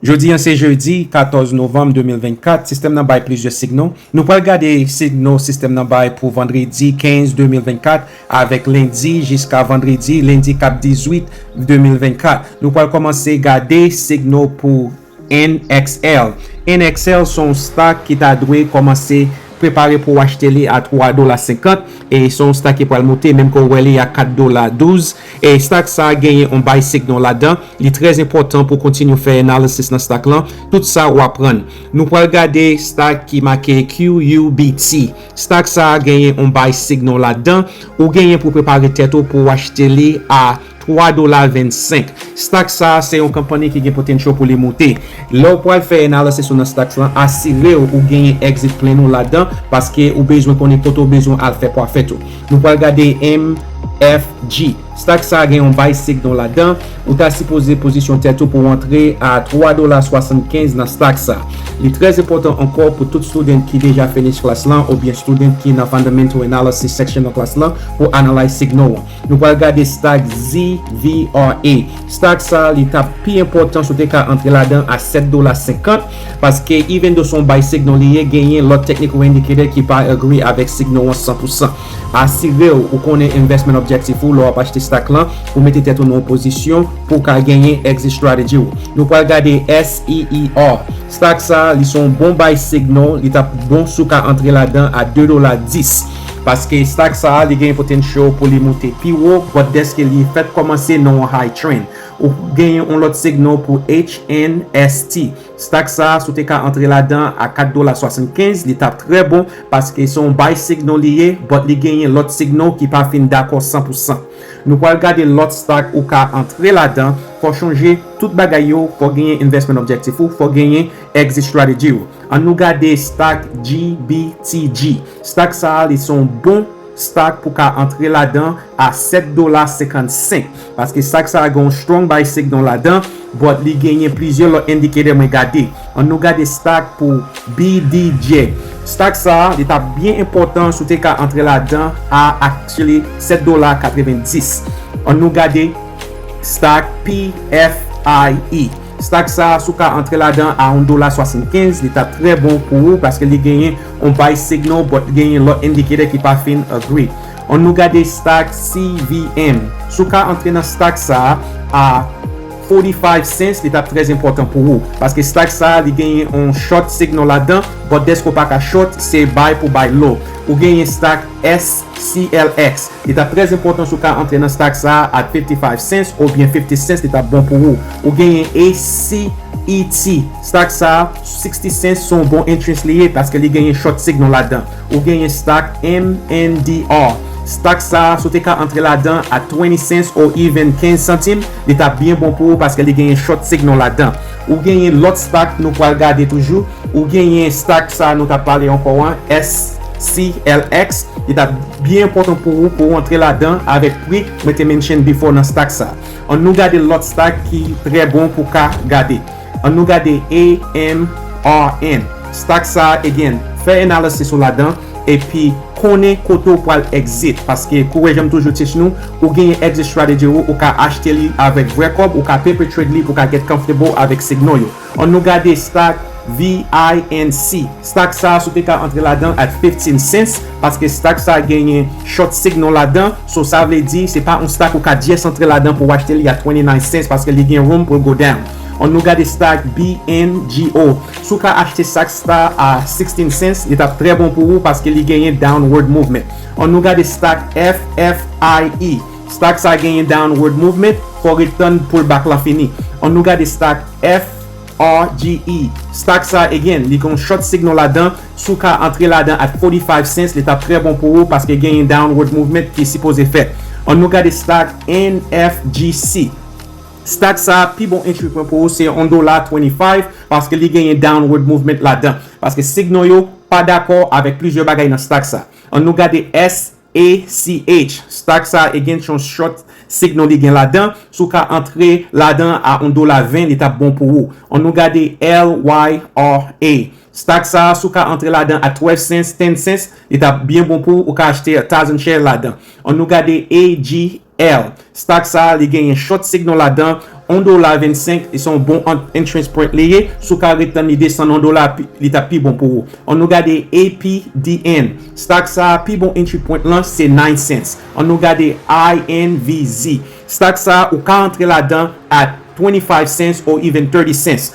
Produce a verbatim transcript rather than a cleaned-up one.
Jodi a se jedi katòz novanm de mil vennkat, sistèm nan bay plizyè signal. Nou pral gade signal sistèm nan bay pou vandredi kenz de mil vennkat, avèk lendi jiska vandredi, lendi k ap dizuit de mil vennkat. Nou pral kòmanse gade signal pou N X L. N X L se yon stock ki ta dwe kòmanse prepare pou w achte li a twa dola senkant, e se yon stock ki pral monte, menm ke w wè li a kat dola douz, e stock sa a genyen yon buy signal ladan. Li trè enpòtan pou w kontinye fè analysis nan stock lan, tout sa w aprann. Nou pral gade stock ki make Q U B T. Stock sa a genyen yon buy signal ladan, ou genyen pou prepare tèt ou pou w achte li a twa dola vennsenk. Stock sa a se yon company ki gen potential pou li monte. Lè w pral fè analysis ou nan stock lan, asire w ou genyen exit plan ou ladan, paske ou bezwen konnen kote w bezwen al fè pwafit ou. Nou pral gade M F G. Stock sa a gen yon buy signal ladan, ou ta sipoze pozisyon tèt ou pou w antre a twa dola swasannkenz nan stock sa. Li trè enpòtan ankò pou tout student ki deja finish klas lan oubyen student ki nan fundamental analysis section nan klas lan pou analyze signal an. Nou pral gade stock Z V R A. Stock sa a, li t ap pi enpòtan si w te ka antre ladan a sèt dola senkant, paske even though se yon buy signal li ye, genyen lòt technical indicator ki pa agree avèk signal an san pou san. Asire w ou konnen investment objective ou lè w ap achte stock lan, pou mete tèt ou nan yon pozisyon pou w ka genyen exit strategy ou. Nou pral gade S E E R. Stock sa a, li se yon bon buy signal, li t ap bon si w ka antre ladan a de dola dis. Paske stock sa a, li gen potential pou li monte pi wo, but dèske li fèk kòmanse nan yon high trend. Ou genyen yon lòt signal pou H N S T. Stock sa a, si w te ka antre ladan a kat dola swasannkenz, li t ap trè bon, paske se yon buy signal li ye, but li genyen lòt signal ki pa fin dakò san pou san. Nou pral gade lòt stock ou ka antre ladan. Fò w chonje tout bagay yo, fò w genyen investment objective ou, fò w genyen exit strategy ou. Ann nou gade stock G B T G. Stock sa a, li se yon bon stock pou ka antre ladan a sèt dola senkannsenk. Paske stock sa a gen yon strong buy signal ladan, but li genyen plizyè lòt indicator mwen gade. Ann nou gade stock pou B D J. Stock sa a, li t ap byen enpòtan si w te ka antre ladan a actually sèt dola katrevenndis. Ann nou gade stock P F I E. Stock sa a, si w ka antre ladan a yon dola swasannkenz, li t ap trè bon pou ou paske li genyen yon buy signal, but genyen lòt indicator ki pa fin agree. Ann nou gade stock C V M. Si w ka antre nan stock sa a a forty-five cents, li t ap trè enpòtan pou ou. Paske stock sa a, li genyen yon short signal ladan, but dèske w pa ka short, se buy pou buy low. Ou genyen stock S C L X. Li t ap trè enpòtan si w ka antre nan stock sa a at fifty-five cents oubyen fifty cents, li t ap bon pou ou. Ou genyen A C E T. Stock sa a, sixty cents se yon bon entrance li ye paske li genyen short signal ladan. Ou genyen stock M N D R. Stock sa a, si w te ka antre ladan at twenty cents or even kenz santim, li t ap byen bon pou ou paske li genyen short signal ladan. Ou genyen lòt stock nou pral gade toujou. Ou genyen stock sa a nou t ap pale ankò an, S C L X. Li t ap byen enpòtan pou ou pou w antre ladan avèk pri mwen te mention before nan stock sa. Ann nou gade lòt stock ki trè bon pou ka gade. Ann nou gade A M R N. Stock sa a, again, fè analysis ou ladan, epi konnen kote w pral exit, paske kou wè jan m toujou teach nou, ou genyen exit strategy ou, ou ka achte li avèk vrè kòb, ou ka paper trade li pou ka get comfortable avèk signal yo. Ann nou gade stock V I N C. Stock sa a, si w te ka antre ladan at fifteen cents, paske stock sa a genyen short signal ladan, so sa vle di se pa yon stock ou ka just antre ladan pou w achte li a twenty-nine cents paske li gen room pou l go down. Ann nou gade stock B N G O. Si w ka achte stock sa a sixteen cents, li t ap trè bon pou ou paske li genyen downward movement. Ann nou gade stock F F I E. Stock sa a genyen downward movement, fò w ret tann pullback lan fini. Ann nou gade stock F R G E. Stock sa a, again, li gen yon short signal ladan. Si w ka antre ladan at forty-five cents, li t ap trè bon pou ou paske genyen downward movement ki sipoze fèt. Ann nou gade stock N F G C. Stock sa a, pi bon entry point pou ou se yon dola twenty-five paske li genyen downward movement ladan. Paske signal yo pa dakò avèk plizyè bagay nan stock sa. Ann nou gade S A C H. Stock sa a, again, se yon short signal li gen ladan. Si w ka antre ladan a yon dola ven, li t ap bon pou ou. Ann nou gade L Y R A. Stock sa a, si w ka antre ladan a twelve cents, ten cents, li t ap byen bon pou ou, ou ka achte a thousand share ladan. Ann nou gade A G L. Stock sa a, li genyen short signal ladan, yon dola vennsenk, e se yon bon ant-, entrance point li ye. Si w ka ret tann li desann yon dola, pi- li t ap pi bon pou ou. Ann nou gade A P D N. Stock sa a, pi bon entry point lan se nine cents. Ann nou gade I N V Z. Stock sa a, ou ka antre ladan at twenty-five cents or even thirty cents.